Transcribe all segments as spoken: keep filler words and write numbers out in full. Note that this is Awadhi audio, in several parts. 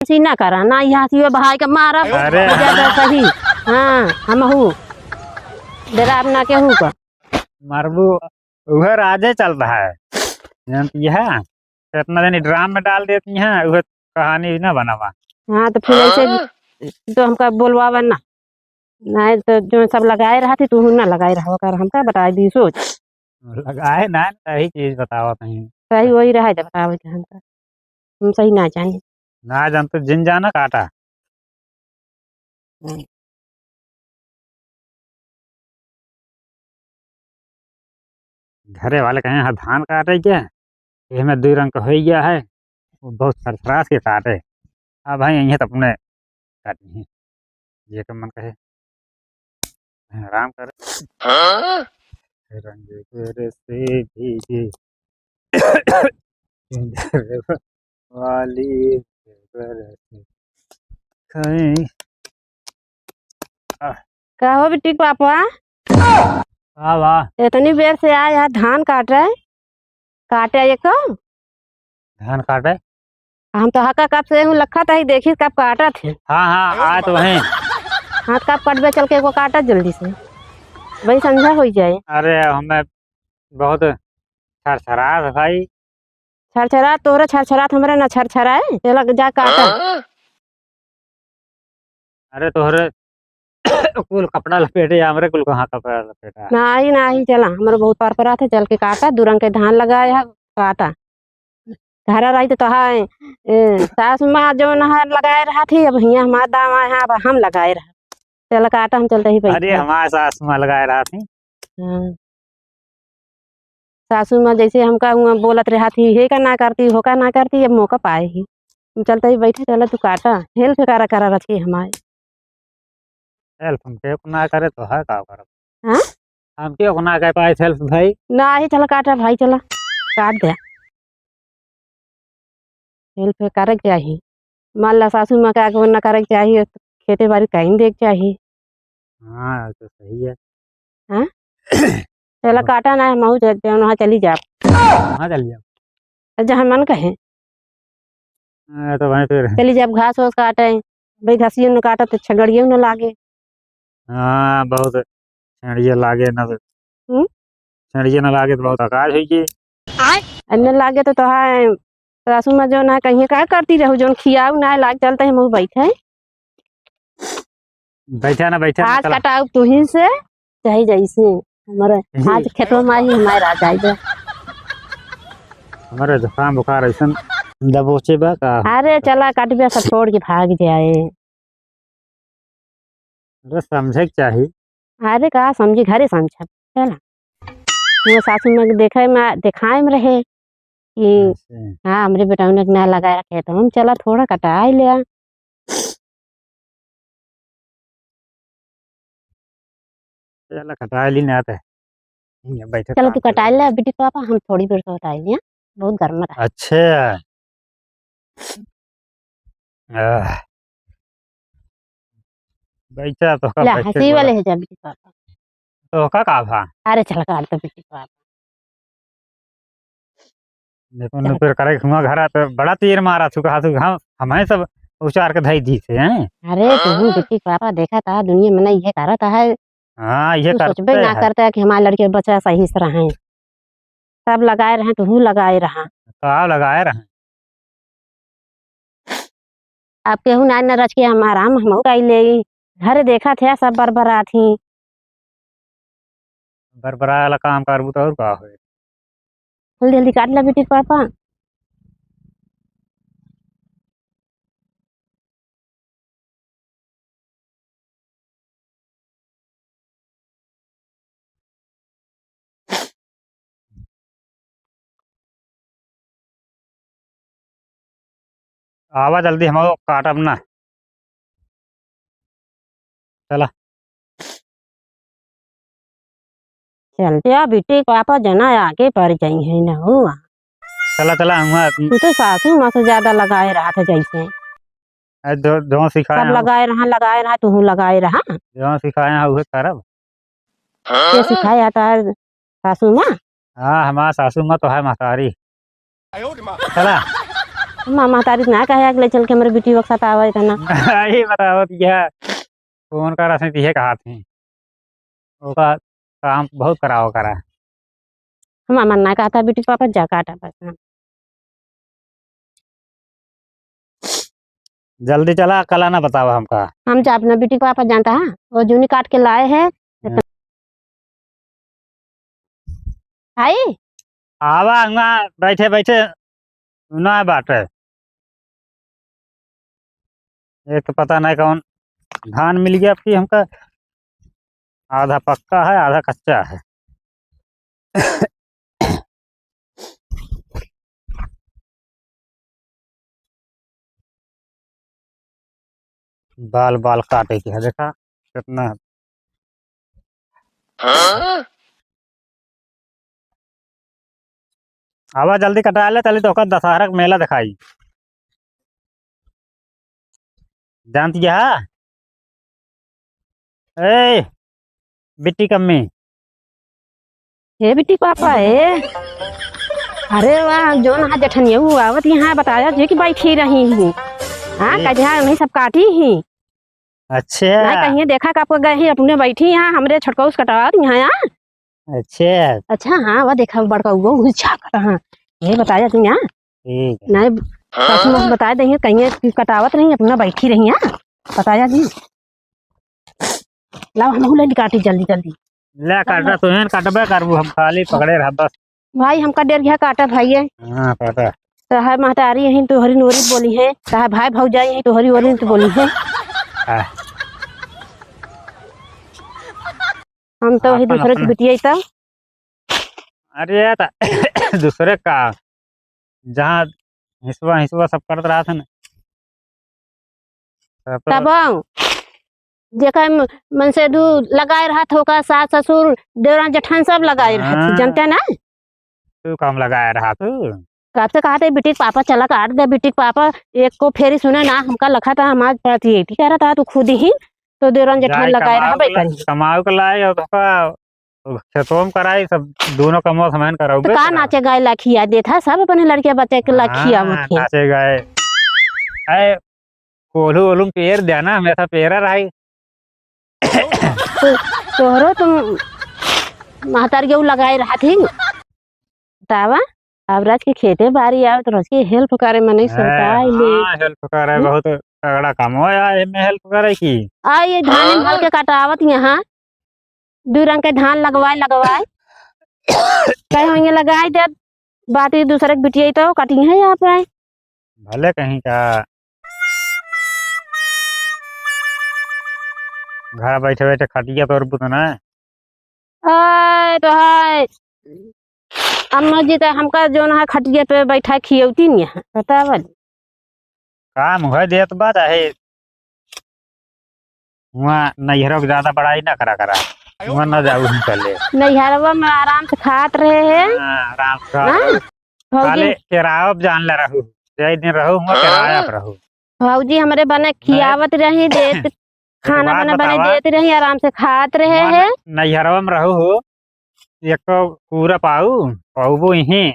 हँसी ना करा, ना यहाँ से भाई के मारा। अरे। ज्यादा सही। हाँ, हमहू डराब ना केहू का। मारबू, उहे राजे चल रहा है। जानती है, तो इतना दिन ड्राम में डाल देती हैं, उहे कहानी भी ना बनावा। हाँ, तो फिर ऐसे तो हमका बोलवावा ना। नहीं तो जो सब लगाए रहती, तू ना लगाए रहो कर, हमका बताए दी सोच। लगाए ना, सही चीज बतावत नहीं। सही वही रहे जब बतावे के हमका। हम सही ना जानी। ना जान तो जिन जाना काटा। हम्म। घरे वाले कहे, "हाँ, धान काटे के, एमे दुई रंग का होई गया है, वो बहुत सरसरास के काटे।" अब भाई, यहीं तो अपने काटी है, जेकर मन कहे, आराम करे। हाँ? रंग बरसे भीगे वाली बरस। कहीं का हो बिट्टी के पापा? का बा? इतनी बेर से आए हैं धान काटे, काटे एक। धान काटे? हम तो हका कब से हूँ लखत ही, देखी कब काटत है। हाँ, हाँ, आए तो हैं। हाँ, कब कटबे चल के एको काटत जल्दी से, वही संझा होई जाए। अरे, हमें बहुत छरछरात है भाई। छरछरात तोहरे छरछरात हमरे ना छरछराए, चला जा काटा। हाँ? अरे तोहरे कुल कपड़ा लपेटे या हमरे कुल कहाँ कपड़ा लपेटा? नाही, नाही, चला, हमरे बहुत परपरात है, चल के काटा, दू रंग के धान लगाए है, काटा। घरा रही तो तोहार, ए, सास माँ जौन है लगाए रहत ही, अब हियाँ हमार दाम आए हैं, अब हम लगाए रहा। चला काटा, हम चलते ही बैठे। अरे हमार सास माँ लगाए रहत ही। हाँ। सासू माँ जैसे हमका हुआं बोलत रहत ही, हे का ना करती, हो का ना करती, अब मौका पाए ही। हम चलते ही बैठे, चला तू काटा, help करा, करा रखे हमारे। Help हम केहू के ना करे तो है का करब? हाँ? हम केहू के ना कर पाए help भाई। नाही, चला काटा भाई, चला काट दे। Help करे के चाही। मान ला सासू माँ के आगे ना करे के चाही, तो खेते बारी कहीं देख चाही। हाँ, तो सही है। हाँ? चला हाँ। काटा ना, हम जौन वहाँ चली जाब। कहाँ चली जाब? जहाँ मन कहे। हाँ, तो वहीं पे रहे। चली जाब घास वास काटे, भाई घासियो न काटत तो छगड़ियो न लागे। हाँ, बहुत छेड़िया लागे न। हम्म? छेड़िया न लागे तो बहुत आकाश हुई की। अन्य लागे तो तोहार सासू माँ जौन है कहिए का करती रहू, जौन खियाऊ ना लाग चलते हम बैठे। बैठा ना, बैठा ना, आज चला। कटाऊ तुही से, चाहे जैसे हमारे आज खेतवा में आई हमारे राजा आई बा। हमारे जुकाम बुखार ऐसन दबोचे बा का? अरे चला कटबे सब छोड़ के भाग जाए। अरे समझे के चाही। अरे का समझी, घरे समझब। चला। वो सासू माँ के देखे में, देखाए में रहे कि अच्छा। हाँ, हमरे बेटौने के ना लगाए रखे, तो हम चला थोड़ा कटाए ले आ। चला कटाए ली ना ते। हियाँ बैठे चला काम तू कटाए ले, बिट्टी पापा, हम थोड़ी देर से कटाए लिया, बहुत गर्म रहा। अच्छा। आह। बैठा तो का ले, बैठे हँसी बोला। वाले है जा बिट्टी पापा। तो का का भा? अरे चला काट दो बिट्टी पापा। देखो, नुपेर करे हुआ घरा तो बड़ा तीर मारा थू, कहा थू, हम, हमें सब उचार के धई दी थे, हैं? अरे, तू बिट्टी पापा देखा था, दुनिया में नहीं है, करत है। हाँ, ये तू सोचबे करते ना हैं। करता है कि हमारे लड़के बच्चा सही से रहें। सब लगाए रहें, तू लगाए रहा। का लगाए रहें? अब केहू ना न रच के हम आराम हम उठाई ले। घरे देखा थे सब बरबरात ही। बरबराए वाला काम करबू तो और का होए? जल्दी जल्दी काट ला बिट्टी पापा। आवा जल्दी, हम काटब ना। चला। चलते आ बिट्टी पापा जना आगे पड़ जाई है ना हुआ। चला, चला, हुआ। तू तो सासू माँ से ज्यादा लगाए रहा था जैसे। अरे जो, जो सिखाए सब हैं, लगाए रहा, लगाए रहा, तू लगाए रहा। जो सिखाए हैं, उहे करब। के सिखाए आता है सासू माँ? हाँ, हमार सासू माँ तो है महतारी। चला। माँ महतारी ना कहे अगले चल के हमरे बिटिया के सतावे इतना। अरे बतावत यह फोन करा से इहे कहा थी। ओका काम बहुत करावा करा। हमार मन ना कहता बिटिया के पापा जा काटा बस। जल्दी चला, कला ना बतावा हमका। हम जा अपना बिटिया के पापा जानता है, वो जूनी काट के लाए हैं। हाँ। आई? आवा, हुआ बैठे बैठे सुना बाटे। एक तो पता नहीं कौन धान मिल गया अब की हमका, आधा पक्का है, आधा कच्चा है। बाल, बाल काटे के है, देखा कितना। हाँ? आवा जल्दी कटा ले, चली तोहका दशहरा के मेला दिखाई। जानती है? ए, बिट्टी कम्मी। हे बिट्टी पापा, ए। अरे वाह, जौन हा जेठनिया उ आवत यहाँ बताया जे कि बैठी रही ही। हाँ, ठीक। कहिया नहीं सब काटी ही। अच्छा। नहीं, कहिए देखा का आपको गए ही, अपने बैठी यहाँ, हमरे छोटकऊ से कटवात यहाँ, यहाँ। अच्छा। अच्छा, हाँ, वह देखा बड़का वो, वो झाकत, हाँ। ये बताया तू यहाँ। ठीक है। नहीं, हाँ? सासू माँ बताए देंगे, कहिए कि कटावत नहीं, अपना बैठी रही, हाँ। बताया जी। लाओ, हम ले काटी जल्दी, जल्दी। ले काटा, तू हेन काटबे करबू, हम खाली पकड़े रह बस। भाई, हमका डेर गया काटा, भाई है। हाँ, काटा। तो है महतारी यहीं तोहरी नोरी बोली है, तो है भाई भौजाई यहीं तोहरी ओरी तो बोली है। हाँ। हम तो वही आपन दूसरे की अपना बिटिया ही तो। अरे, ये तो दूसरे का, जहाँ हिसवा, हिसवा सब करत रहत है ना। तब तो तब जेकर म-, मन से दू लगाए रहत होका, सास, ससुर, देवरान, जेठान सब लगाए रहत, हाँ। जानते ना? तू काम लगाए रहत। कब से कहत है, बिटिक पापा चला काट दे, बिटिक पापा एक को फेरी सुने ना, हमका लखा था, हमार पति यही कह रहा था, तू खुद ही तो देवरान जेठान जाए लगाए कमाओ रहा के ला-, करी। कमाओ के लाए और तो का, खेतों में कराई, सब दोनों कमवा समान कराओ तो बे का करा। नाचे गाए ला खिया देत है, सब अपने लड़के बच्चे के ला खिया हाँ, मत खिया। नाचे गाए। अरे, कोल्हू ओल्हू में पेर देना, हमेशा पेरा रही। तो, तोहरो तुम महतारी के उ लगाए रहत ही। बतावा, अब राज के खेते बारी आवे तो रोज के help करे, मनई हाँ, सरकाई ले। हाँ, help करे, हम्म? बहुत तगड़ा काम हो यार, एमे help करे की। आ, ये धान हाँ। भर के कटावत यहाँ, दू रंग के धान लगवाए, लगवाए। कहे होइए लगाए दे, बात ये दूसरे के बिटिया तो कटी है यहाँ पे। भले कहीं का घर बैठे बैठे खटिया तोर बुत ना। आय तो हाय, अम्मा जी तो हमका जो ना खटिया पे बैठा खियौती नहीं है, बतावल। काम है देत बा चाहे हुआं नैहरों के ज्यादा बड़ाई ना करा करा, हुआं ना जाऊ हम पहले। नैहरवा में आराम से खात रहे हैं। हाँ, आराम से खात हाँ? रहे। भौजी खाली किराया पे जान ले रहू, जय दिन रहू, हुआं हाँ? किराया पे रहू। भौजी हमरे बने नहीं। खियावत रही, देत एक खाना बात बना बने बतावा, देत रही, आराम से खात रहे हुआं हैं। न-, नैहरवा में रहू हो, एक तो पूरा पाऊ, पाऊबो इहीं।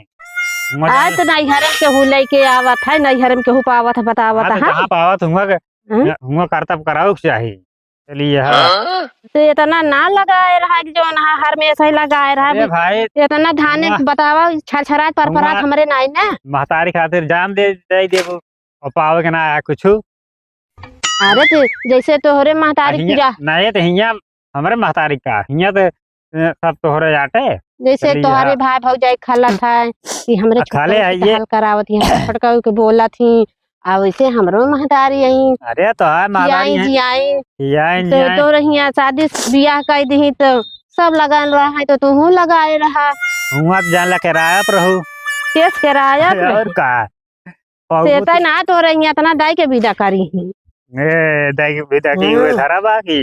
हुआं आज जान तो नैहर में केहू लेके आवत है, नैहर में केहू पावत है, बतावत हाँ, तो है। जहाँ पावत हुआं के, हम्म? हुआं करतब कराऊ के चाही। चलिए, हाँ। हाँ? तो इतना ना लगाए रहा कि जो ना हर में ऐसा ही लगाए रहा अरे भी। भाई, इतना धाने हुआं बतावा, छरछरात परपरात हुआं हमरे नाई ना। महतारी खातिर जान दे, दे देबो। और पावे के ना आया कुछ। अरे तो जैसे तोहरे महतारी हियां, पूजा नहीं तो हियां हमरे महतारी का, हियां तो, ए, सब तोहरे जाटे। जैसे चलिए, तोहरे हाँ। भाई भौजाई खलत है कि हमरे आ, खाले छोटकऊ के आइए। हाल करावत ही, हमरे छोटकऊ के बोलत ही, आ वैसे हमरो महतारी आई। अरे तो है महतारी जियाई, हैं। जियाई। जियाई, तो जियाई। तोरे हियां शादी बियाह कर दी तो सब लगान रहा है, तो तू लगाए रहा। हुआं तो जान ला किराया पर रहू। केस किराया पर और रही। का? से तय ना तोरे हियां इतना दाई के विदा करी ही। ए, दाई के विदा की हुए हाँ। धरा बा की?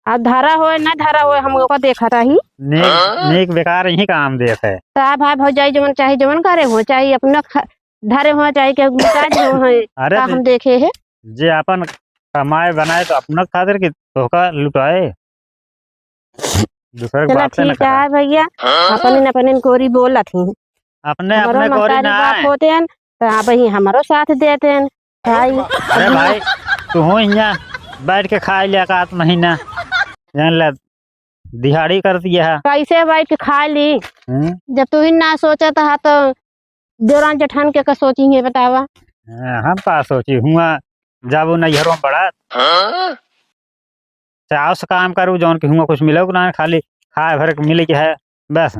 अब धरा होए, ना धरा होए, हम ओका देखत रही। नीक, हाँ? नीक बेकार यही काम देत है। तो आप भाई भौजाई जवन चाहे जवन करे हो, चाहे अपना ख-, धरे हो, चाहे के मिटा दे हो, अरे का तो हम देखे है? जे अपन कमाए बनाए तो अपना खातिर कि तोहका लुटाए। दूसरे के चला बात से न ठीक करा। है भैया, हाँ? अपने न अपने कोरी बोलत ही। अपने, हमरो अपने कोरी महतारी ना बाप है। होते हैं, तो आप ही हमरो साथ देते हैं भाई। अरे भाई, तू हो हियाँ बैठ के खाए लिया का आध महीना, जान ले, दिहाड़ी कर दिया है। कैसे बैठ के खा ली? हम्म? जब तू ही ना सोचत हा तो देवरान जेठान के का सोची है बतावा? हाँ, हम का सोची हुआ, जब वो नैहरों में बड़ा चाव से काम करू, जौन कि हुआ कुछ मिलो कि ना, खाली खाए भर के मिले के है बस।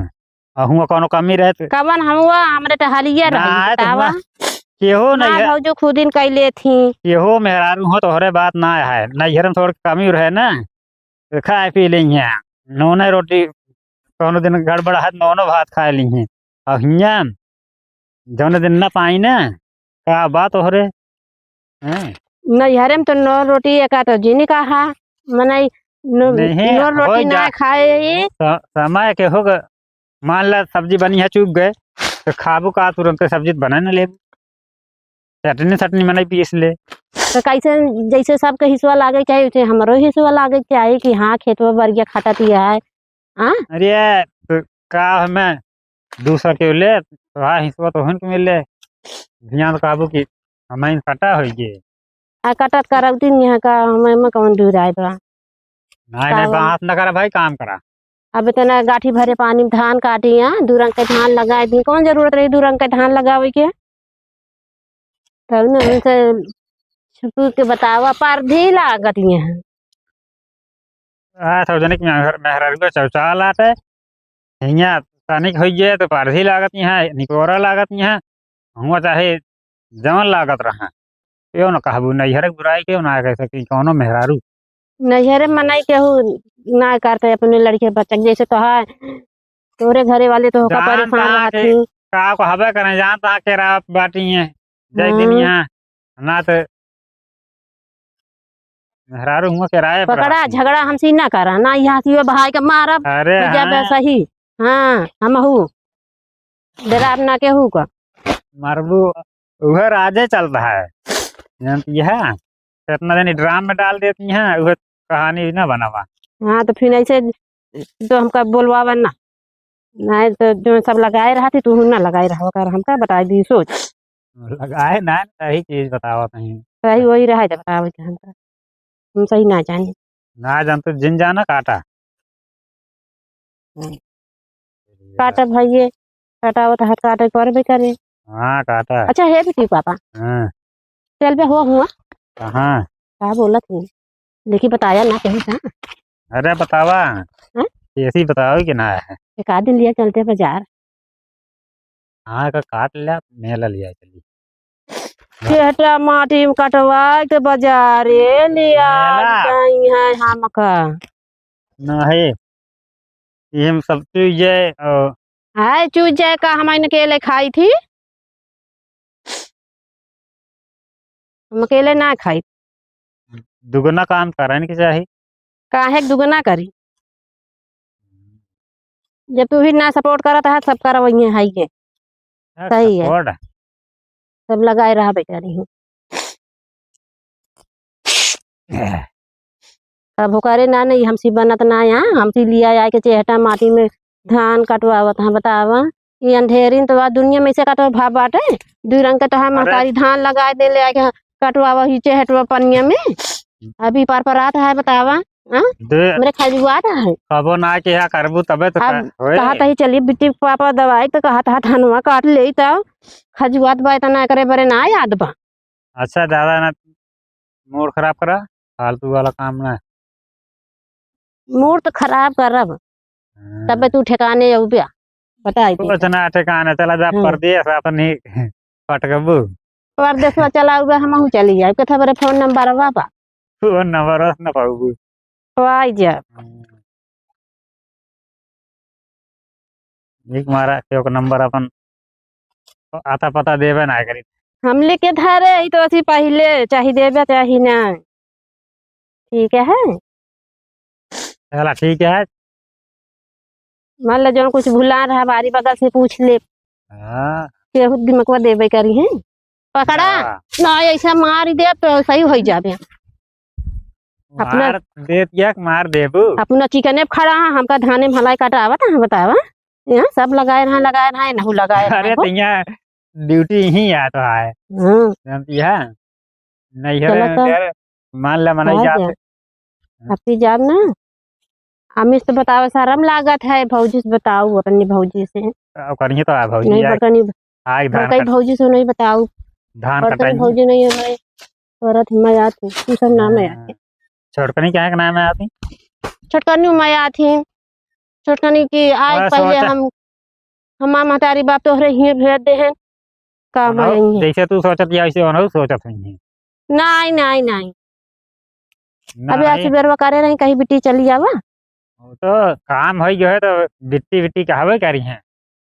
और हुआ कौनो कमी रहे तो कवन हुआ हमरे टहलिया ना रही आए तो बतावा? हुआ केहू नहीं हमार है। भौजो खुदिन कैले थी। केहू मेहरारू हो तोहरे बात ना है, नैहर में थोड़ी कमी रहे ना, तो खाए पी लेंगे। नूने रोटी कौनो दिन गड़बड़ा है, नूनो भात खाए ली हैं। और हियाँ जौने दिन ना पाई ना, का बात हो रे? हैं? नैहरे में तो नौ रोटी एका तो जिन कहा, मनई नो-, नहीं, नौ रोटी होई ना जा। खाए ही। स-, समय के हो ग-, मान ला सब्जी बनी है, चूक गए, तो खाबू का तुरंते सब्जी तो बना न लेबू। चटनी सटनी मनई पीस ले। तो कैसे, जैसे सबके हिस्सा लागे के चाही, वैसे हमरो हिस्सा लागे के चाही कि हाँ, खेतवा बरिया खटत ही है। हाँ? अरे, तो का हमें दूसरा के ले, तो हाँ, हिस्सा तो हन के मिले। ध्यान काबू की हमें कटा होई गे। आ कटत करौती नहीं है का, हमें में कौन डुराए बा? नहीं, नहीं, का बात न करा भाई, काम करा। अब इतना गाठी भरे पानी में धान काटी, हाँ, दू रंग के धान लगाए दी। कौन जरूरत रही दू रंग के धान लगावे के? तब न उनसे छुपू के बतावा, परधी लागत यहाँ। आ, सार्वजनिक मेहर-, मेहरारू का शौचाल आटे। हियाँ तनिक होई गए तो परधी लागत यहाँ, निकोरा लागत यहाँ। हुआ चाहे जवन लागत रहा। क्यों न कहबू, नैहर के बुराई क्यों ना कह सकी कौनो मेहरारू? नैहरे मनई केहू ना करते अपने लड़के बच्चा के, जैसे तो है, तोरे घरे वाले तो होकर जान परेशान तहाँ रहत के ही। का कहबे करें, जान तहाँ के रात बाटी है, जय दिन हाँ। यहाँ, ना तो मेहरारू हुआ के राय पकड़ा, पड़ा। झगड़ा हमसे ना करा, ना यहाँ से भाई के मारब, अरे तो जब हाँ। सही, हाँ, हम हूँ, डराब ना केहू का। मारबू, उहे राजे चलता है, जानती है, कितना दिन ड्राम में डाल देती हैं, उहे कहानी ना बनावा। हाँ, तो फिर ऐसे तो हमका बोलवावा ना, नहीं तो जो सब लगाए रहती, तू ना लगाए रहो कर, हमका बताई दी सोच। लगाए ना, सही चीज बतावत नहीं। सही वही रहे जब बतावे के हमका, हम सही ना जानी। ना जान तो जिन जाना काटा। हम्म। काटा भइये, काटावत हाथ काटे परबे करे। हाँ, काटा। अच्छा, हे बिट्टी पापा। हाँ। चल बे हो हुआ। कहाँ? का बोलत हूँ? लेकिन बताया ना कहीं का। अरे बतावा। हाँ? ऐसी बताओ कि ना है। एक आध दिन लिया चलते बाजार। हाँ, का काट लिया, मेला लिया चली। चेहटा माटी में कटवाए के बाजारे ले आ मेला। गई है हमका। ना है, ये हम सब चीज है, और हाय, चूज जाए का हम अकेले खाई थी? हम अकेले ना खाई। दुगना काम करन के चाही। काहे के दुगना करी? जब तू ही ना support करत है, सब करवइहे है ये। हाँ, सही है। Support। सब लगाए रहा बेचारी हो। अब ओकरे ना, नहीं, हमसे बनत ना यहाँ, हमसे लिया आए के चेहटा माटी में धान कटवावत हैं, बतावा। ये अंधेरिन तो बा दुनिया में से कटवा भाव बाटे, दू रंग के तो है अरे। महतारी धान लगाए दे ले आए के कटवावा ही चेहटवा पनिया में। अभी पर परात है, बतावा। हाँ? दे। हमरे खजुआत है। कबो ना के यहाँ करबू तबे तो अब का-, होए। कहा तही चली बिट्टी पापा दवाई तो कहा था धनवा काट ले तो खजुआत बा इतना करे बरे ना याद बा। अच्छा, ज्यादा ना mood खराब करा, फालतू वाला काम ना। Mood तो खराब करब, हाँ। तबे तू ठिकाने अउबे, बताई दे। कुछ ना ठिकाने, चला जा हाँ। परदेस, अपनी पटकबू। परदेस में चला अउबे, हमहू चली जाए। कथा बरे phone number बा बा। Phone number बस ना पाऊबू। तो आई जा। हाँ। एक मारा के ओकर number अपन आता पता देबे ना करी। हम लेके धरे ही तो असी पहिले चाही देबे चाही ना। ठीक है। चला ठीक है। मान ला जौन कुछ भुला रहा बारी बगल से पूछ ले। हाँ। केहू दिमकवा देबे करी है। पकड़ा। हाँ। ना ऐसा मार दे तो सही हो जाबे। अपना मार दे दिया, मार देबू। अपना चिकने पे खड़ा है, हमका धाने में हलाई काटा आवत है, बतावा। यहाँ सब लगाए रहा, लगाए रहा, नहू लगाए रहा अरे हो। तो यहाँ ड्यूटी ही आत है। हाँ। जानती है? नहीं है चलो रे, तो। यार, मान ला, मनाई हाँ जात जा। है। अब ती जाब ना, हमें तो बतावे शरम लागत है, भौजी से बताऊ, अपनी भौजी से। अब करिए तो आ भौजी, नहीं, आए, बड़कनी, आए धान बड़कई कट-, भौजी से नहीं बताऊ। धान बड़कनी कटाई। भौजी नहीं है, मैं औरत, मैं आती, तू सब नाम है हाँ। आती। छोटकनी क्या है, नाम है आती? छोटकनी मैं आती। छोटकनी की आज बस पहले होता। हम, हमार महतारी बाप तोहरे हिये भेज दे हैं, काम ओनहु, आई हैं। जैसे तू सोचत या, वैसे ओनहु सोचत हुई हैं। नाई, नाई, नाई। अबे आज नाई। सुबेरवा करे रही, कहीं बिट्टी चली जावा। वो तो काम होई जो है तो बिट्टी, बिट्टी कहबे करी हैं।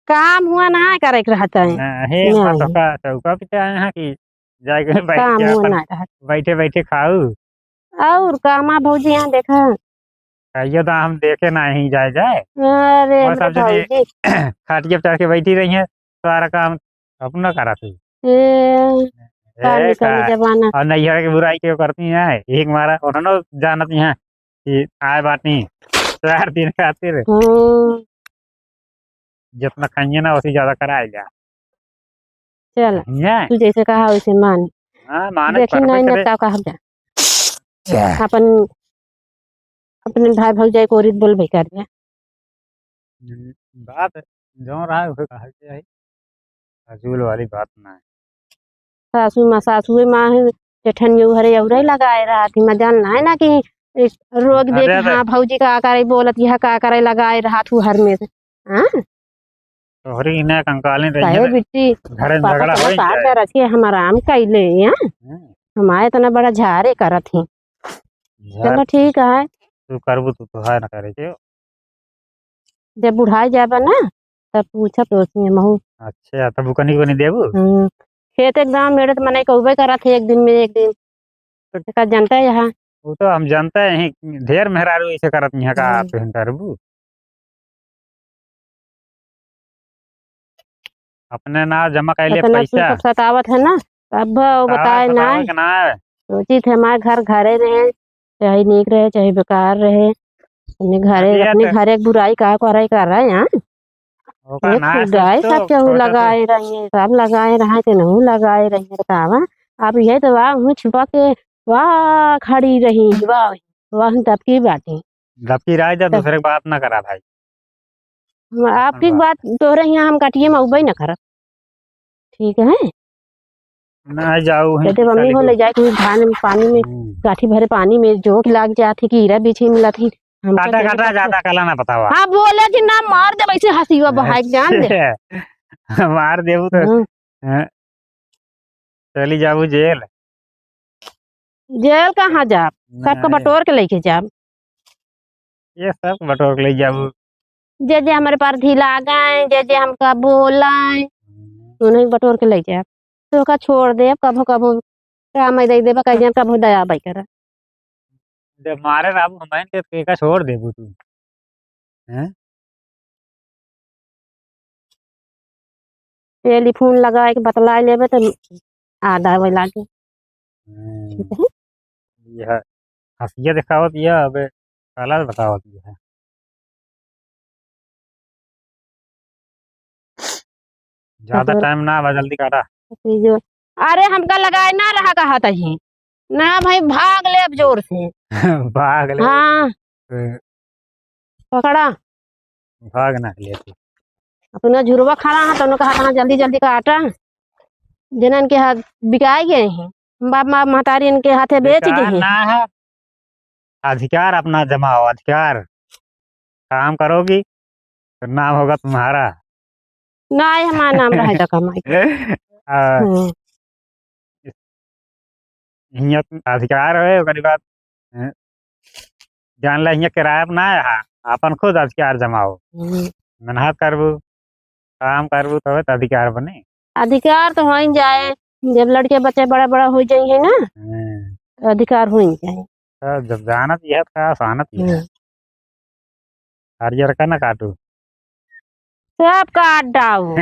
काम हुआ ना करे के रहता है। नहीं, नहीं। बस ओका चौका पे आए हैं कि जाके बैठ काम के हुआ अपन ना रहता। बैठे, बैठे खाऊ। और कामा भौजी यहाँ देखा। कहियो तो हम देखे नहीं जाए जाए। अरे बस मेरे अब जने भौजी। खाटिया पे चढ़ के बैठी रही हैं, सारा काम अपना करा थी। ए, ए, का निकल का? जमाना। और नैहर की बुराई क्यों करती हैं? एक मारा उन्होंने जानती हैं कि आए बाटी चार दिन खातिर। हम्म। जितना खाइए ना, उसी ज्यादा कराए जा। चल, हैं? तू जैसे कहा वैसे मान। हाँ, माने देखी परबे नहीं करे। ना का कहा जा। जा। अपन, अपने भाई भौजाई को औरत बोलबे कर दे। हम्म, बात जो रहा है, उसे कहा के है। फजूल वाली बात ना है। सासू माँ, सासुए माँ है, जेठनियो घरे औरे लगाए रहत ही, मजाल ना है ना कि इस रोक दे अरे कि तो हाँ, भौजी का करे बोलत, यह का करे लगाए रहत हूँ हर में से। हाँ? तोहरी इन्हें कंकालीन रही कहे है, बिट्टी, घरे में पापा झगड़ा चला होई साथ जाए। दे रखिए, हम आराम कैले, हाँ? हम्म। हमारे इतना बड़ा झारे करत ही। झार चलो ठीक है। तू करबू, तू तो है ना करे के। जब बुढ़ाई जाबा ना, तब पूछब तो उसमें महू। अच्छा, तब बुकनी उकनी देबू? हम्म। खेत एकदम मेरे तो मने कहबे करत है एक दिन में एक दिन। तो का जनता है यहाँ? वो तो हम जनता है, ढेर मेहरारू ऐसे करत यहाँ का हम्म। आप करबू। अपने ना जमा कैले इतना तू पैसा। सब सतावत है ना, तब वो बताए ना। के ना है। सोचित है हमारे घर घरे रहे, चाहे नीक रहे, चाहे बेकार रहे, अपने घरे, अरे अपने तो घरे के बुराई का करे कर रहे हैं, हाँ? ओका एक ना खुद है, सब केहू लगाए रही है, सब लगाए रहा है, तेनहू लगाए रही है, बतावा। अब यह तो वाह, मुँह छुपा के वाह खड़ी रही, वाह, वाह दबकी बाटी। दबकी रहा जा, तब दूसरे के बात ना करा भाई। हम आपकी बात तोहरे यहाँ हम काटिए में उबई न करब। ठीक है? ना जाऊ है, कहते मम्मी हो ले जाए कुछ धान में, पानी में, हम्म। गाठी भरे पानी में जोंक लाग जात ही, कीड़ा बिछी मिलत ही। हमका काटा, कहते काटा, तो ज्यादा कला ना बतावा। हाँ, बोले कि ना मार दे, वैसे हंसी हुआ बहाई जान दे। मार देबू तो, हम्म। हाँ। चली जाबू जेल। जेल कहाँ जाब? सबका नहीं। बटोर के लेके जाब। ये सब बटोर के ले जाबू। जे जे हमरे पर ढीला गए, जे जे हमका बोलाए, हम्म। उन्हें बटोर के ले जाब। तो का छोड़ देब, कभो कभो काम दे देबा, कह देब, कभो दया बाई करा। जब मारे रहबू हमन के, तो का छोड़ देबू तू? हैं? टेलीफोन लगाए के बतलाए लेबे तो आदा आवे लागे। हम्म। ठीक है? यह हंसिया दिखावत यह, अबे गलत बतावत यह। ज्यादा तो टाइम ना बा, जल्दी काटा। जो, अरे हमका लगाए ना रहा कहा तही। ना भाई, भाग ले अब जोर से। भाग ले। हाँ। ए। पकड़ा। भाग ना ले तू। अपना झुरवा खड़ा है, तो उन्होंने कहा, "हाँ, जल्दी, जल्दी काटा।" जिन्हन के हाथ बिकाए गए हैं, बाप माँ महतारी इनके हाथे बेच दे बेकार हैं। ना है, अधिकार अपना जमाओ, अधिकार। काम करोगी, तो नाम होगा तुम्हारा। ना, ये हमारा नाम रहे तो कमाई। आ, हम्म। हियाँ अधिकार है, ओकरी बाद, हैं, जान ला हियाँ किराया पे ना आया, आपन खुद अधिकार जमाओ। हम्म। मेहनत करबू, काम करबू, तबे तो अधिकार बने। अधिकार तो हो ही जाए, जब लड़के बच्चे बड़ा बड़ा हो जाए हैं ना, हम्म। तो अधिकार हो ही जाए। तो जब जानत यह था, सानत यह। हम्म। हरियर का ना काटू। सब काट डाऊ।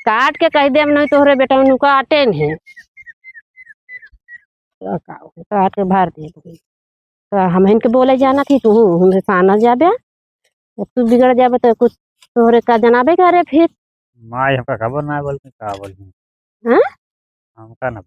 काट के कह देम, "नहीं, तोहरे बेटा उन्हू काटे नहीं।" तो का हो, काट के भर दे। तो हम इनके बोले जाना थी, तू हमसे साना जाबे। जब तू बिगड़ जाबे, तो कुछ तोहरे का जनाबे करे फिर। माई हमका खबर ना बोल के का बोल। हाँ? हमका ना